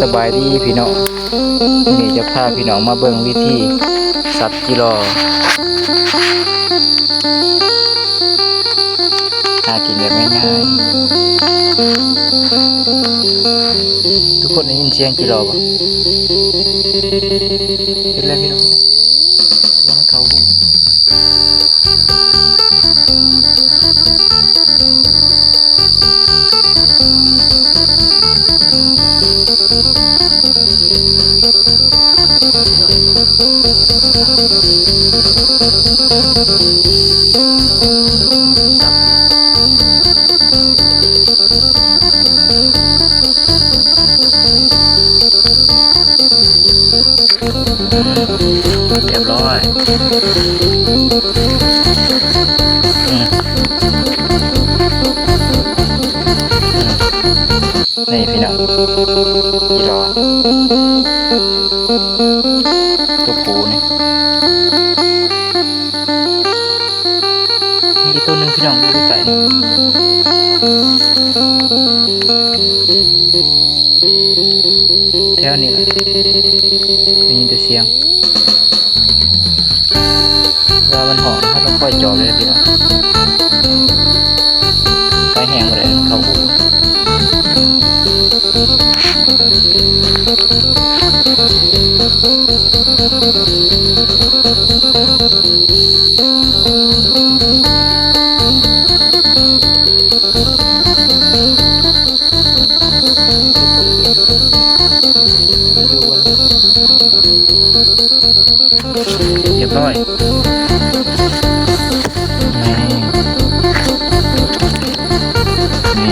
ສະບາຍດີພີ່ນ້ອງ, ມື້ນີ້ຈະພາພີ່ນ້ອງມາເບິ່ງວິທີສັບຈີລໍ່ ຫາກິນແບບງ່າຍໆ. ທຸກຄົນໄດ້ຍິນສຽງຈີລໍ່ບໍ່? ເຫັນແລ້ວພີ່ນ້ອງ, ລອງເຂົ້າຫູ. ຮຽບຮ້ອຍ. ອືມ ອືມ ນີ້ພີ່ນ້ອງ ຈີລໍ່ ຕົວຜູ້ນີ້. ມີອີກຕົວໜຶ່ງພີ່ນ້ອງ ຢູ່ໃກ້ໆນີ້ ແຖວນີ້ແຫຼະ ໄດ້ຍິນແຕ່ສຽງ ເວລາມັນຮ້ອງ ເຮົາຕ້ອງຄອຍຈອບເລີຍພີ່ນ້ອງ, ໄປແຮງບໍ່ໄດ້ ມັນເຂົ້າຫູ. ຮຽບຮ້ອຍ. ນີ້ ນີ້ ອືມ ໂ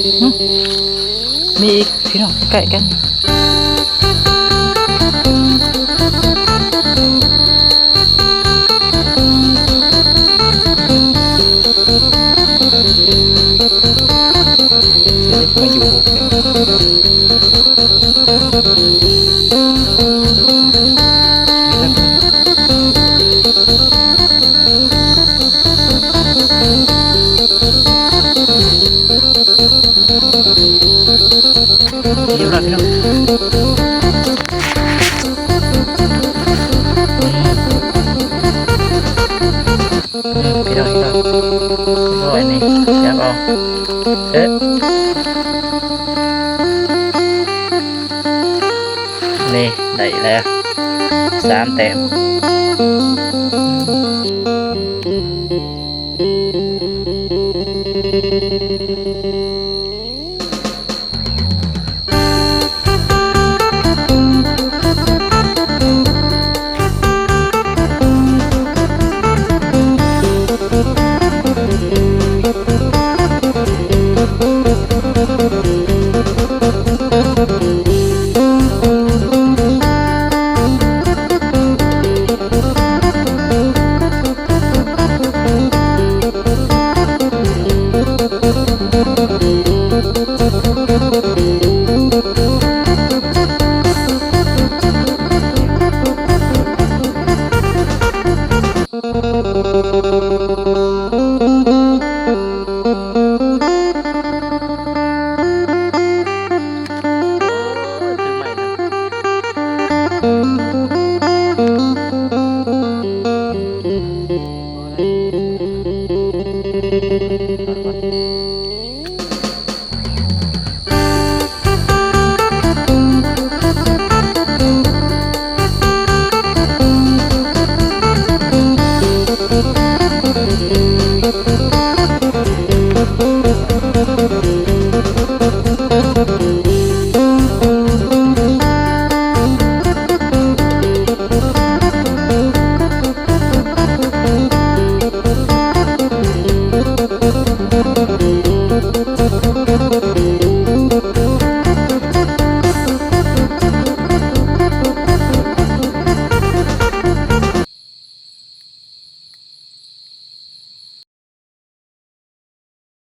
ອ້ໂຫ ອືມ ມີອີກ ພີ່ນ້ອງ ໃກ້ກັນ. ຮຽບຮ້ອຍພີ່ນ້ອງ. ອືມ ພີ່ນ້ອງ ພີ່ນ້ອງ ໂອ້ຍ ນີ້ ຈັບເອົາ ເອີ ນີ້ ໄດ້ແລ້ວ ສາມແຕ້ມ. ໂອ້ຍ ຖືໄມ້ນະ.